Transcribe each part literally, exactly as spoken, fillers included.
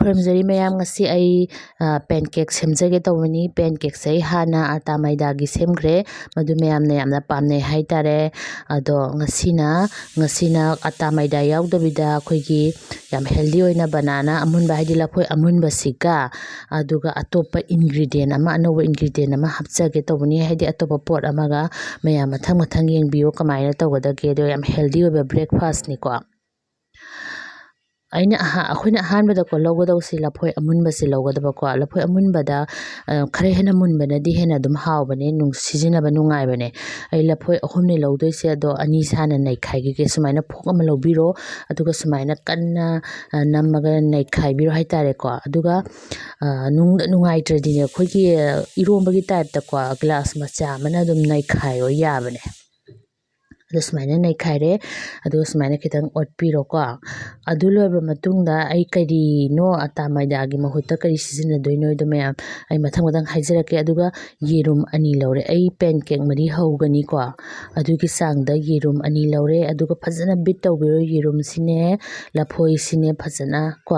ꯈꯨꯔꯨꯝꯖꯔꯤ ꯃꯌꯥꯝ, ꯉꯁꯤ ꯑꯩ, ꯑ, pancake ꯁꯦꯝꯖꯒꯦ ꯇꯧꯕꯅꯤ꯫ Pancakeꯁꯦ ꯑꯩ ꯍꯥꯟꯅ ꯑꯇꯥ ꯃꯩꯗꯥꯒꯤ ꯁꯦꯝꯈ꯭ꯔꯦ, ꯃꯗꯨ ꯃꯌꯥꯝꯅ ꯌꯥꯝꯅ ꯄꯥꯝꯅꯩ ꯍꯥꯏꯇꯥꯔꯦ꯫ ꯑꯗꯣ ꯉꯁꯤꯅ, ꯉꯁꯤꯅ ꯑꯇꯥ ꯃꯩꯗꯥ ꯌꯥꯎꯗꯕꯤꯗ ꯑꯩꯈꯣꯏꯒꯤ ꯌꯥꯝ healthy ꯑꯣꯏꯅ banana ꯑꯃꯨꯟꯕ, ꯍꯥꯏꯗꯤ ꯂꯐꯣꯏ ꯑꯃꯨꯟꯕꯁꯤꯒ, ꯑꯗꯨꯒ ꯑꯇꯣꯞꯄ ingredient ꯑꯃ, ꯑꯅꯧꯕ ingredient ꯑꯃ ꯍꯥꯞꯆꯒꯦ ꯇꯧꯕꯅꯤ, ꯍꯥꯏꯗꯤ ꯑꯇꯣꯞꯄ ꯄꯣꯠ ꯑꯃꯒ꯫ ꯃꯌꯥꯝ ꯃꯊꯪ ꯃꯊꯪ ꯌꯦꯡꯕꯤꯌꯨ ꯀꯃꯥꯏꯅ ꯇꯧꯒꯗꯒꯦꯗꯣ꯫ ꯌꯥꯝ healthy ꯑꯣꯏꯕ breakfastꯅꯤꯀꯣ꯫ ꯑꯩꯅ ꯑꯍꯥ-, ꯑꯩꯈꯣꯏꯅ ꯑꯍꯥꯟꯕꯗꯀꯣ ꯂꯧꯒꯗꯧꯁꯤ ꯂꯐꯣꯏ ꯑꯃꯨꯟꯕꯁꯤ ꯂꯧꯒꯗꯕꯀꯣ꯫ ꯂꯐꯣꯏ ꯑꯃꯨꯟꯕꯗ, ꯑ, ꯈꯔ ꯍꯦꯟꯅ ꯃꯨꯟꯕꯅꯗꯤ ꯍꯦꯟꯅ ꯑꯗꯨꯝ ꯍꯥꯎꯕꯅꯦ, ꯅꯨꯡ-, ꯁꯤꯖꯤꯟꯅꯕ ꯅꯨꯡꯉꯥꯏꯕꯅꯦ꯫ ꯑꯩ ꯂꯐꯣꯏ ꯑꯍꯨꯝꯅꯤ ꯂꯧꯗꯣꯏꯁꯦ, ꯑꯗꯣ ꯑꯅꯤ ꯁꯥꯅ ꯅꯩꯈꯥꯏꯈꯤꯒꯦ꯫ ꯁꯨꯃꯥꯏꯅ fork ꯑꯃ ꯂꯧꯕꯤꯔꯣ, ꯑꯗꯨꯒ ꯁꯨꯃꯥꯏꯅ ꯀꯟꯅ, ꯑ, ꯅꯝꯃꯒ ꯅꯩꯈꯥꯏꯕꯤꯔꯣ ꯍꯥꯏꯇꯥꯔꯦꯀꯣ꯫ ꯑꯗꯨꯒ, ꯑ, ꯅꯨꯡꯗ ꯅꯨꯡꯉꯥꯏꯇ꯭ꯔꯗꯤꯅꯦ, ꯑꯩꯈꯣꯏꯒꯤ, ꯑ, ꯏꯔꯣꯝꯕꯒꯤ typeꯇꯀꯣ glass ꯃꯆꯥ ꯑꯃꯅ ꯑꯗꯨꯝ ꯅꯩꯈꯥꯏꯔꯣ, ꯌꯥꯕꯅꯦ꯫ ꯑꯗꯨ ꯁꯨꯃꯥꯏꯅ ꯅꯩꯈꯥꯏꯔꯦ꯫ ꯑꯗꯨꯒ ꯁꯨꯃꯥꯏꯅ ꯈꯤꯇꯪ ꯑꯣꯠꯄꯤꯔꯣꯀꯣ꯫ ꯑꯗꯨ ꯂꯣꯏꯔꯕ ꯃꯇꯨꯡꯗ ꯑꯩ ꯀꯔꯤꯅꯣ, ꯑꯇꯥ ꯃꯩꯗꯥꯒꯤ ꯃꯍꯨꯠꯇ ꯀꯔꯤ ꯁꯤꯖꯤꯟꯅꯗꯣꯏꯅꯣꯗꯣ ꯃꯌꯥꯝ ꯑꯩ ꯃꯊꯪ ꯃꯊꯪ ꯍꯥꯏꯖꯔꯛꯀꯦ꯫ ꯑꯗꯨꯒ ꯌꯦꯔꯨꯝ ꯑꯅꯤ ꯂꯧꯔꯦ꯫ ꯑꯩ pancake ꯃꯔꯤ ꯍꯧꯒꯅꯤꯀꯣ꯫ ꯑꯗꯨꯒꯤ ꯆꯥꯡꯗ ꯌꯦꯔꯨꯝ ꯑꯅꯤ ꯂꯧꯔꯦ꯫ ꯑꯗꯨꯒ ꯐꯖꯅ beat ꯇꯧꯕꯤꯔꯣ꯫ ꯌꯦꯔꯨꯝꯁꯤꯅꯦ, ꯂꯐꯣꯏꯁꯤꯅꯦ ꯐꯖꯅ ꯀꯣ꯫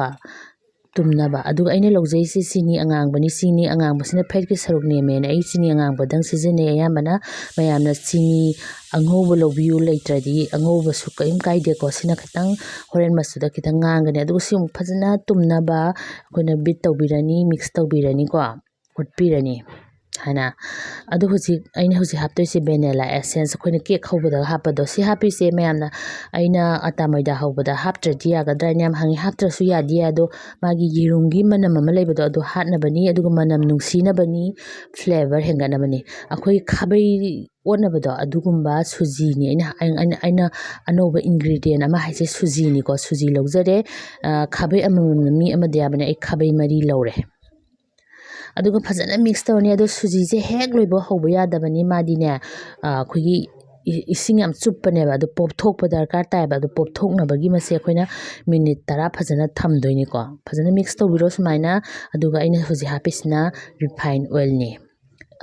ꯇꯨꯝꯅꯕ꯫ ꯑꯗꯨꯒ ꯑꯩꯅ ꯂꯧꯖꯩꯁꯤ ꯆꯤꯅꯤ ꯑꯉꯥꯡꯕꯅꯤ꯫ ꯆꯤꯅꯤ ꯑꯉꯥꯡꯕꯁꯤꯅ fatꯀꯤ ꯁꯔꯨꯛ ꯅꯦꯝꯃꯦꯅ ꯑꯩ ꯆꯤꯅꯤ ꯑꯉꯥꯡꯕꯗꯪ ꯁꯤꯖꯤꯟꯅꯩ꯫ ꯑꯌꯥꯝꯕꯅ ꯃꯌꯥꯝꯅ ꯆꯤꯅꯤ ꯑꯉꯧꯕ ꯂꯧꯕꯤꯌꯨ ꯂꯩꯇ꯭ꯔꯗꯤ ꯑꯉꯧꯕꯁꯨ ꯀꯔꯤꯝ ꯀꯥꯏꯗꯦꯀꯣ꯫ ꯁꯤꯅ ꯈꯤꯇꯪ ꯍꯣꯔꯦꯟ ꯃꯆꯨꯗ ꯈꯤꯇꯪ ꯉꯥꯡꯒꯅꯤ꯫ ꯑꯗꯨꯒ ꯁꯤ ꯑꯃꯨꯛ ꯐꯖꯅ ꯇꯨꯝꯅꯕ ꯑꯩꯈꯣꯏꯅ beat ꯇꯧꯕꯤꯔꯅꯤ, mix ꯇꯧꯕꯤꯔꯅꯤꯀꯣ, ꯑꯣꯠꯄꯤꯔꯅꯤ ꯍꯥꯏꯅ꯫ ꯑꯗꯨ ꯍꯧꯖꯤꯛ ꯑꯩꯅ ꯍꯧꯖꯤꯛ ꯍꯥꯞꯇꯣꯏꯁꯦ vanilla essence, ꯑꯩꯈꯣꯏꯅ cake ꯍꯧꯕꯗ ꯍꯥꯞꯄꯗꯣ꯫ ꯁꯤ ꯍꯥꯞꯄꯤꯁꯦ ꯃꯌꯥꯝꯅ, ꯑꯩꯅ ꯑꯇꯥ ꯃꯣꯏꯗꯥ ꯍꯧꯕꯗ ꯍꯥꯞꯇ꯭ꯔꯗꯤ ꯌꯥꯒꯗ꯭ꯔꯥ ꯍꯥꯏꯅ ꯌꯥꯝ ꯍꯪꯉꯤ꯫ ꯍꯥꯞꯇ꯭ꯔꯁꯨ ꯌꯥꯗꯤ ꯌꯥꯏ, ꯑꯗꯣ ꯃꯥꯒꯤ ꯌꯦꯔꯨꯝꯒꯤ ꯃꯅꯝ ꯑꯃ ꯂꯩꯕꯗꯣ ꯑꯗꯨ ꯍꯥꯠꯅꯕꯅꯤ, ꯑꯗꯨꯒ ꯃꯅꯝ ꯅꯨꯡꯁꯤꯅꯕꯅꯤ, flavour ꯍꯦꯟꯒꯠꯅꯕꯅꯤ꯫ ꯑꯩꯈꯣꯏ ꯈꯥꯕꯩ ꯑꯣꯠꯅꯕꯗꯣ ꯑꯗꯨꯒꯨꯝꯕ ꯁꯨꯖꯤꯅꯤ꯫ ꯑꯩꯅ, ꯑꯩꯅ, ꯑꯩꯅ ꯑꯅꯧꯕ ingredient ꯑꯃ ꯍꯥꯏꯁꯦ ꯁꯨꯖꯤꯅꯤꯀꯣ꯫ ꯁꯨꯖꯤ ꯂꯧꯖꯔꯦ꯫ ꯑ, ꯈꯥꯕꯩ ꯑꯃꯃꯝꯅ ꯃꯤ ꯑꯃꯗ ꯌꯥꯕꯅꯦ꯫ ꯑꯩ ꯈꯥꯕꯩ ꯃꯔꯤ ꯂꯧꯔꯦ꯫ ꯑꯗꯨꯒ ꯐꯖꯅ mix ꯇꯧꯔꯅꯤ꯫ ꯑꯗꯣ ꯁꯨꯖꯤꯁꯦ ꯍꯦꯛ ꯂꯣꯏꯕ ꯍꯧꯕ ꯌꯥꯗꯕꯅꯤ꯫ ꯃꯥꯗꯤꯅꯦ, ꯑ, ꯑꯩꯈꯣꯏꯒꯤ ꯏ-, ꯏꯁꯤꯡ ꯌꯥꯝ ꯆꯨꯞꯄꯅꯦꯕ꯫ ꯑꯗꯨ ꯄꯣꯞꯊꯣꯛꯄ ꯗꯔꯀꯥꯔ ꯇꯥꯏꯌꯦꯕ꯫ ꯑꯗꯨ ꯄꯣꯞꯊꯣꯛꯅꯕꯒꯤ ꯃꯁꯦ ꯑꯩꯈꯣꯏꯅ minute ꯇꯔꯥ ꯐꯖꯅ ꯊꯝꯗꯣꯏꯅꯤꯀꯣ꯫ ꯐꯖꯅ mix ꯇꯧꯕꯤꯔꯣ ꯁꯨꯃꯥꯏꯅ꯫ ꯑꯗꯨꯒ ꯑꯩꯅ ꯍꯧꯖꯤꯛ ꯍꯥꯞꯄꯤꯁꯤꯅ refined oilꯅꯤ꯫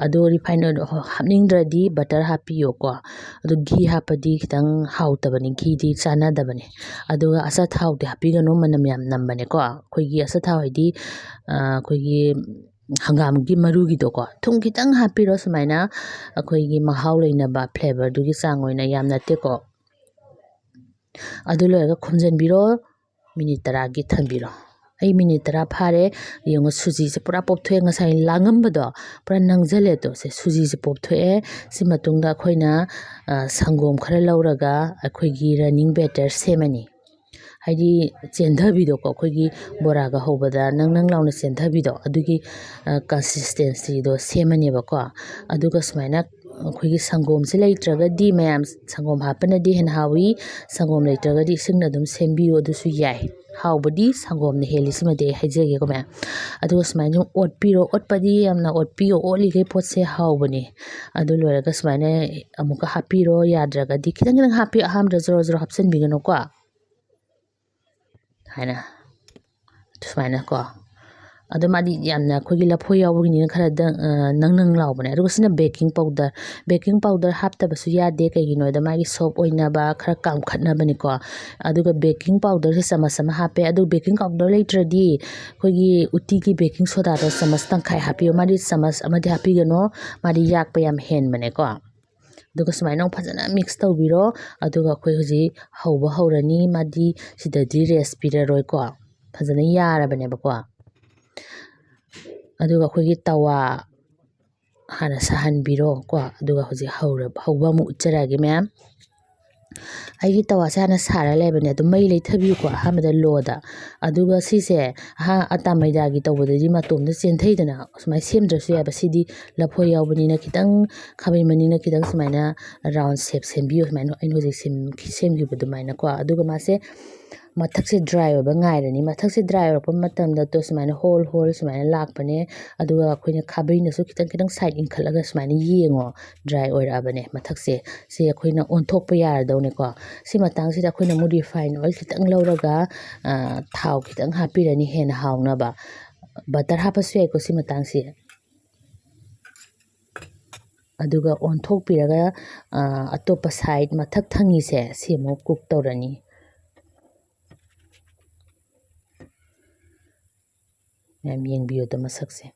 ꯑꯗꯣ refined oil ꯍꯥꯞꯅꯤꯡꯗ꯭ꯔꯗꯤ butter ꯍꯥꯞꯄꯤꯌꯣꯀꯣ꯫ ꯑꯗꯣ ꯘꯤ ꯍꯥꯞꯄꯗꯤ ꯈꯤꯇꯪ ꯍꯥꯎꯇꯕꯅꯤ, ꯘꯤꯗꯤ ꯆꯥꯟꯅꯗꯕꯅꯤ꯫ ꯑꯗꯨꯒ ꯑꯆꯥꯊꯥꯎꯗꯤ ꯍꯥꯞꯄꯤꯒꯅꯨ, ꯃꯅꯝ ꯌꯥꯝ ꯅꯝꯕꯅꯦꯀꯣ꯫ ꯑꯩꯈꯣꯏꯒꯤ ꯑꯆꯥꯊꯥꯎ ꯍꯥꯏꯗꯤ, ꯑ, ꯑꯩꯈꯣꯏꯒꯤ ꯍꯪꯒꯥꯝꯒꯤ ꯃꯔꯨꯒꯤꯗꯣꯀꯣ꯫ ꯊꯨꯝ ꯈꯤꯇꯪ ꯍꯥꯞꯄꯤꯔꯣ ꯁꯨꯃꯥꯏꯅ, ꯑꯩꯈꯣꯏꯒꯤ ꯃꯍꯥꯎ ꯂꯩꯅꯕ flavorꯗꯨꯒꯤ ꯆꯥꯡ ꯑꯣꯏꯅ, ꯌꯥꯝ ꯅꯠꯇꯦꯀꯣ꯫ ꯑꯗꯨ ꯂꯣꯏꯔꯒ ꯈꯨꯝꯖꯤꯟꯕꯤꯔꯣ, minute ꯇꯔꯥꯒꯤ ꯊꯝꯕꯤꯔꯣ꯫ ꯑꯩ minute ꯇꯔꯥ ꯐꯥꯔꯦ꯫ ꯌꯦꯡꯉꯣ, ꯁꯨꯖꯤꯁꯦ ꯄꯨꯔꯥ ꯄꯣꯞꯊꯣꯛꯑꯦ꯫ ꯉꯁꯥꯏ ꯂꯥꯡꯉꯝꯕꯗꯣ ꯄꯨꯔꯥ ꯅꯪꯁꯤꯜꯂꯦ꯫ ꯇꯣ, ꯁꯦ ꯁꯨꯖꯤꯁꯦ ꯄꯣꯞꯊꯣꯛꯑꯦ꯫ ꯁꯤ ꯃꯇꯨꯡꯗ ꯑꯩꯈꯣꯏꯅ, ꯑ, ꯁꯪꯒꯣꯝ ꯈꯔ ꯂꯧꯔꯒ ꯑꯩꯈꯣꯏꯒꯤ running batter ꯁꯦꯝꯃꯅꯤ꯫ ꯍꯥꯏꯗꯤ ꯆꯦꯟꯊꯕꯤꯗꯣꯀꯣ, ꯑꯩꯈꯣꯏꯒꯤ ꯕꯣꯔꯥꯒ ꯍꯧꯕꯗ ꯅꯪ ꯅꯪ ꯂꯥꯎꯅ ꯆꯦꯟꯊꯕꯤꯗꯣ, ꯑꯗꯨꯒꯤ, ꯑ, consistencyꯗꯣ ꯁꯦꯝꯃꯅꯦꯕꯀꯣ꯫ ꯑꯗꯨꯒ ꯁꯨꯃꯥꯏꯅ ꯑꯩꯈꯣꯏꯒꯤ ꯁꯪꯒꯣꯝꯁꯦ ꯂꯩꯇ꯭ꯔꯒꯗꯤ, ꯃꯌꯥꯝ ꯁꯪꯒꯣꯝ ꯍꯥꯞꯄꯅꯗꯤ ꯍꯦꯟꯅ ꯍꯥꯎꯏ꯫ ꯁꯪꯒꯣꯝ ꯂꯩꯇ꯭ꯔꯒꯗꯤ ꯏꯁꯤꯡꯅ ꯑꯗꯨꯝ ꯁꯦꯝꯕꯤꯌꯨ, ꯑꯗꯨꯁꯨ ꯌꯥꯏ꯫ ꯍꯥꯎꯕꯗꯤ ꯁꯪꯒꯣꯝꯅ ꯍꯦꯜꯂꯤ, ꯁꯤꯃꯗꯤ ꯑꯩ ꯍꯥꯏꯖꯒꯦꯀꯣ ꯃꯌꯥꯝ꯫ ꯑꯗꯨꯒ ꯁꯨꯃꯥꯏꯅ ꯁꯨꯝ ꯑꯣꯠꯄꯤꯔꯣ꯫ ꯑꯣꯠꯄꯗꯤ ꯌꯥꯝꯅ ꯑꯣꯠꯄꯤꯌꯣ, ꯑꯣꯠꯂꯤꯈꯩ ꯄꯣꯠꯁꯦ ꯍꯥꯎꯕꯅꯤ꯫ ꯑꯗꯨ ꯂꯣꯏꯔꯒ ꯁꯨꯃꯥꯏꯅ ꯑꯃꯨꯛꯀ ꯍꯥꯞꯄꯤꯔꯣ, ꯌꯥꯗ꯭ꯔꯒꯗꯤ ꯈꯤꯇꯪ ꯈꯤꯇꯪ ꯍꯥꯞꯄꯤꯌꯣ, ꯑꯍꯥꯟꯕꯗ ꯖꯣꯔꯣ ꯖꯣꯔꯣ ꯍꯥꯞꯆꯤꯟꯕꯤꯒꯅꯨꯀꯣ꯫ ꯍꯥꯏꯅ ꯁꯨꯃꯥꯏꯅꯀꯣ꯫ ꯑꯗꯣ ꯃꯥꯗꯤ ꯌꯥꯝꯅ ꯑꯩꯈꯣꯏꯒꯤ ꯂꯐꯣꯏ ꯌꯥꯎꯕꯒꯤꯅꯤꯅ ꯈꯔ ꯗ-, ꯑ, ꯅꯪ ꯅꯪ ꯂꯥꯎꯕꯅꯦ꯫ ꯑꯗꯨꯒ ꯁꯤꯅ baking powder꯫ Baking powder ꯍꯥꯞꯇꯕꯁꯨ ꯌꯥꯗꯦ, ꯀꯩꯒꯤꯅꯣꯗ ꯃꯥꯒꯤ soft ꯑꯣꯏꯅꯕ, ꯈꯔ ꯀꯥꯝꯈꯠꯅꯕꯅꯤꯀꯣ꯫ ꯑꯗꯨꯒ baking powderꯁꯦ ꯆꯥꯃꯁ ꯑꯃ ꯍꯥꯞꯄꯦ꯫ ꯑꯗꯨ baking powder ꯂꯩꯇ꯭ꯔꯗꯤ ꯑꯩꯈꯣꯏꯒꯤ ꯎꯇꯤꯒꯤ baking sodaꯗꯣ ꯆꯥꯃꯁ ꯇꯪꯈꯥꯏ ꯍꯥꯞꯄꯤꯌꯨ꯫ ꯃꯥꯗꯤ ꯆꯥꯃꯁ ꯑꯃꯗꯤ ꯍꯥꯞꯄꯤꯒꯅꯣ, ꯃꯥꯗꯤ ꯌꯥꯛꯄ ꯌꯥꯝ ꯍꯦꯟꯕꯅꯦꯀꯣ꯫ ꯑꯗꯨꯒ ꯁꯨꯃꯥꯏꯅ ꯑꯃꯨꯛ ꯐꯖꯅ mix ꯇꯧꯕꯤꯔꯣ꯫ ꯑꯗꯨꯒ ꯑꯩꯈꯣꯏ ꯍꯧꯖꯤꯛ ꯍꯧꯕ ꯍꯧꯔꯅꯤ꯫ ꯃꯥꯗꯤ ꯁꯤꯗꯗꯤ rest ꯄꯤꯔꯔꯣꯏꯀꯣ, ꯐꯖꯅ ꯌꯥꯔꯕꯅꯦꯕꯀꯣ꯫ ꯑꯗꯨꯒ ꯑꯩꯈꯣꯏꯒꯤ ꯇꯋꯥ ꯍꯥꯟꯅ ꯁꯥꯍꯟꯕꯤꯔꯣ ꯀꯣ꯫ ꯑꯗꯨꯒ ꯍꯧꯖꯤꯛ ꯍꯧꯔ-, ꯍꯧꯕ ꯑꯃꯨꯛ ꯎꯠꯆꯔꯛꯑꯒꯦ ꯃꯌꯥꯝ꯫ ꯑꯩꯒꯤ ꯇꯋꯥꯁꯦ ꯍꯥꯟꯅ ꯁꯥꯔ ꯂꯩꯕꯅꯦ꯫ ꯑꯗꯨꯝ ꯃꯩ ꯂꯩꯊꯕꯤꯌꯨꯀꯣ, ꯑꯍꯥꯟꯕꯗ lowꯗ꯫ ꯑꯗꯨꯒ ꯁꯤꯁꯦ ꯑꯍꯥ-, ꯑꯇꯥ ꯃꯣꯏꯗꯥꯒꯤ ꯇꯧꯕꯗꯗꯤ ꯃꯇꯣꯝꯗ ꯆꯦꯟꯊꯩꯗꯅ, ꯁꯨꯃꯥꯏꯅ ꯁꯦꯝꯗ꯭ꯔꯁꯨ ꯌꯥꯏꯕ꯫ ꯁꯤꯗꯤ ꯂꯐꯣꯏ ꯌꯥꯎꯕꯅꯤꯅ ꯈꯤꯇꯪ, ꯈꯥꯕꯩ ꯃꯅꯤꯅ ꯈꯤꯇꯪ ꯁꯨꯃꯥꯏꯅ round shape ꯁꯦꯝꯕꯤꯌꯨ꯫ ꯁꯨꯃꯥꯏꯅ ꯑꯩꯅ ꯍꯧꯖꯤꯛ ꯁꯦꯝ-, ꯁꯦꯝꯈꯤꯕ ꯑꯗꯨꯃꯥꯏꯅꯀꯣ꯫ ꯑꯗꯨꯒ ꯃꯥꯁꯦ ꯃꯊꯛꯁꯦ dry ꯑꯣꯏꯕ ꯉꯥꯏꯔꯅꯤ꯫ ꯃꯊꯛꯁꯦ dry ꯑꯣꯏꯔꯛꯄ ꯃꯇꯝꯗ ꯇꯣ ꯁꯨꯃꯥꯏꯅ ꯍꯣꯜ ꯍꯣꯜ ꯁꯨꯃꯥꯏꯅ ꯂꯥꯛꯄꯅꯦ꯫ ꯑꯗꯨꯒ ꯑꯩꯈꯣꯏꯅ ꯈꯥꯕꯩꯅꯁꯨ ꯈꯤꯇꯪ ꯈꯤꯇꯪ side ꯏꯟꯈꯠꯂꯒ ꯁꯨꯃꯥꯏꯅ ꯌꯦꯡꯉꯣ, dry ꯑꯣꯏꯔꯛꯑꯕꯅꯦ ꯃꯊꯛꯁꯦ꯫ ꯁꯤ ꯑꯩꯈꯣꯏꯅ ꯑꯣꯟꯊꯣꯛꯄ ꯌꯥꯔꯗꯧꯅꯦꯀꯣ꯫ ꯁꯤ ꯃꯇꯥꯡꯁꯤꯗ ꯑꯩꯈꯣꯏꯅ ꯑꯃꯨꯛ refined oil ꯈꯤꯇꯪ ꯂꯧꯔꯒ, ꯑ, ꯊꯥꯎ ꯈꯤꯇꯪ ꯍꯥꯞꯄꯤꯔꯅꯤ ꯍꯦꯟꯅ ꯍꯥꯎꯅꯕ꯫ Butter ꯍꯥꯞꯄꯁꯨ ꯌꯥꯏꯀꯣ ꯁꯤ ꯃꯇꯥꯡꯁꯤ꯫ ꯑꯗꯨꯒ ꯑꯣꯟꯊꯣꯛꯄꯤꯔꯒ, ꯑ, ꯑꯇꯣꯞꯄ side ꯃꯊꯛ ꯊꯪꯉꯤꯁꯦ ꯁꯤ ꯑꯃꯨꯛ cook ꯇꯧꯔꯅꯤ꯫ ꯃꯌꯥꯝ ꯌꯦꯡꯕꯤꯌꯨꯗ ꯃꯁꯛꯁꯦ꯫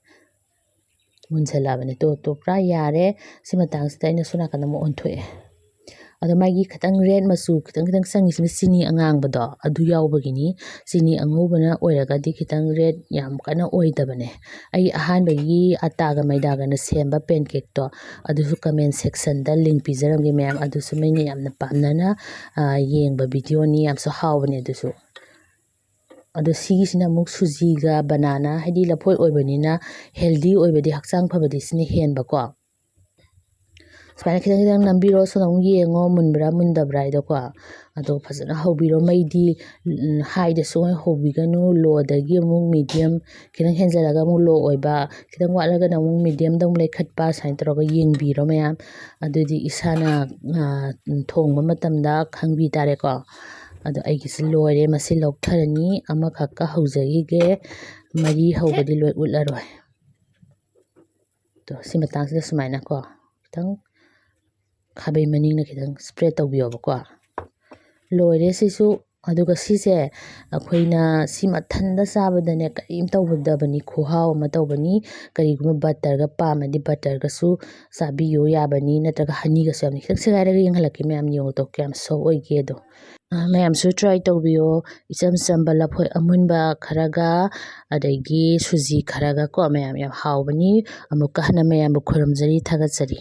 ꯃꯨꯟꯁꯜꯂꯛꯑꯕꯅꯦ꯫ ꯇꯣ, ꯇꯣ, ꯄꯨꯔꯥ ꯌꯥꯔꯦ꯫ ꯁꯤ ꯃꯇꯥꯡꯁꯤꯗ ꯑꯩꯅ ꯁꯣꯝ ꯅꯥꯀꯟꯗ ꯑꯃꯨꯛ ꯑꯣꯟꯊꯣꯛꯑꯦ꯫ ꯑꯗꯣ ꯃꯥꯒꯤ ꯈꯤꯇꯪ red ꯃꯆꯨ ꯈꯤꯇꯪ ꯈꯤꯇꯪ ꯆꯪꯉꯤꯁꯤꯅ ꯆꯤꯅꯤ ꯑꯉꯥꯡꯕꯗꯣ ꯑꯗꯨ ꯌꯥꯎꯕꯒꯤꯅꯤ꯫ ꯆꯤꯅꯤ ꯑꯉꯧꯕꯅ ꯑꯣꯏꯔꯒꯗꯤ ꯈꯤꯇꯪ red ꯌꯥꯝ ꯀꯟꯅ ꯑꯣꯏꯗꯕꯅꯦ꯫ ꯑꯩ ꯑꯍꯥꯟꯕꯒꯤ ꯑꯇꯥꯒ ꯃꯩꯗꯥꯒꯅ ꯁꯦꯝꯕ pancake ꯇꯣ ꯑꯗꯨꯁꯨ comment section ꯗ link ꯄꯤꯖꯔꯝꯒꯦ ꯃꯌꯥꯝ꯫ ꯑꯗꯨꯁꯨ ꯃꯤꯅ ꯌꯥꯝꯅ ꯄꯥꯝꯅꯅ, ꯑ, ꯌꯦꯡꯕ video ꯅꯤ꯫ ꯌꯥꯝꯁꯨ ꯍꯥꯎꯕꯅꯦ ꯑꯗꯨꯁꯨ꯫ ꯑꯗꯣ ꯁꯤꯒꯤꯁꯤꯅ ꯑꯃꯨꯛ ꯁꯨꯖꯤꯒ banana, ꯍꯥꯏꯗꯤ ꯂꯐꯣꯏ ꯑꯣꯏꯕꯅꯤꯅ healthy ꯑꯣꯏꯕꯗꯤ, ꯍꯛꯆꯥꯡ ꯐꯕꯗꯤ ꯁꯤꯅ ꯍꯦꯟꯕꯀꯣ꯫ ꯁꯨꯃꯥꯏꯅ ꯈꯤꯇꯪ ꯈꯤꯇꯪ ꯅꯝꯕꯤꯔꯣ, ꯁꯣꯝꯗ ꯑꯃꯨꯛ ꯌꯦꯡꯉꯣ ꯃꯨꯟꯕ꯭ꯔꯥ ꯃꯨꯟꯗꯕ꯭ꯔꯥ ꯍꯥꯏꯗꯣꯀꯣ꯫ ꯑꯗꯣ ꯐꯖꯅ ꯍꯧꯕꯤꯔꯣ꯫ ꯃꯩꯗꯤ, ꯎꯝ, high ꯗꯁꯨ ꯍꯧꯕꯤꯒꯅꯨ, low ꯗꯒꯤ ꯑꯃꯨꯛ medium, ꯈꯤꯇꯪ ꯍꯦꯟꯖꯜꯂꯒ ꯑꯃꯨꯛ low ꯑꯣꯏꯕ, ꯈꯤꯇꯪ ꯋꯥꯠꯂꯒꯅ ꯑꯃꯨꯛ medium ꯗ ꯑꯃꯨꯛ ꯂꯩꯈꯠꯄ, ꯁꯨꯃꯥꯏꯅ ꯇꯧꯔꯒ ꯌꯦꯡꯕꯤꯔꯣ ꯃꯌꯥꯝ꯫ ꯑꯗꯨꯗꯤ ꯏꯁꯥꯅ, ꯑ, ꯊꯣꯡꯕ ꯃꯇꯝꯗ ꯈꯪꯕꯤ ꯇꯥꯔꯦꯀꯣ꯫ ꯑꯗꯣ ꯑꯩꯒꯤꯁꯤ ꯂꯣꯏꯔꯦ, ꯃꯁꯤ ꯂꯧꯊꯔꯅꯤ꯫ ꯑꯃꯈꯛꯀ ꯍꯧꯖꯈꯤꯒꯦ, ꯃꯔꯤ ꯍꯧꯕꯗꯤ ꯂꯣꯏ ꯎꯠꯂꯔꯣꯏ꯫ ꯑꯗꯣ ꯁꯤ ꯃꯇꯥꯡꯁꯤꯗ ꯁꯨꯃꯥꯏꯅꯀꯣ ꯈꯤꯇꯪ ꯈꯥꯕꯩ ꯃꯅꯤꯡꯅ ꯈꯤꯇꯪ spread ꯇꯧꯕꯤꯌꯣꯕꯀꯣ꯫ ꯂꯣꯏꯔꯦ ꯁꯤꯁꯨ꯫ ꯑꯗꯨꯒ ꯁꯤꯁꯦ ꯑꯩꯈꯣꯏꯅ ꯁꯤ ꯃꯊꯟꯗ ꯆꯥꯕꯗꯅꯦ ꯀꯔꯤꯝ ꯇꯧꯗꯕꯅꯤ, ꯈꯨꯍꯥꯎ ꯑꯃ ꯇꯧꯕꯅꯤ꯫ ꯀꯔꯤꯒꯨꯝꯕ butter ꯒ ꯄꯥꯝꯃꯗꯤ butter ꯒꯁꯨ ꯆꯥꯕꯤꯌꯨ ꯌꯥꯕꯅꯤ, ꯅꯠꯇ꯭ꯔꯒ honey ꯒꯁꯨ ꯌꯥꯕꯅꯤ꯫ ꯈꯤꯇꯪ ꯁꯦꯒꯥꯏꯔꯒ ꯌꯦꯡꯍꯜꯂꯛꯀꯦ ꯃꯌꯥꯝ, ꯌꯦꯡꯉꯨ ꯇꯣ ꯀꯌꯥꯝ soft ꯑꯣꯏꯒꯦ ꯑꯗꯣ꯫ ꯑ, ꯃꯌꯥꯝꯁꯨ try ꯇꯧꯕꯤꯌꯣ꯫ ꯏꯆꯝ ꯆꯝꯕ ꯂꯐꯣꯏ ꯑꯃꯨꯟꯕ ꯈꯔꯒ, ꯑꯗꯒꯤ ꯁꯨꯖꯤ ꯈꯔꯒ ꯀꯣ ꯃꯌꯥꯝ, ꯌꯥꯝ ꯍꯥꯎꯕꯅꯤ꯫ ꯑꯃꯨꯛꯀ ꯍꯟꯅ ꯃꯌꯥꯝꯕꯨ ꯈꯨꯔꯨꯝꯖꯔꯤ, ꯊꯥꯒꯠꯆꯔꯤ꯫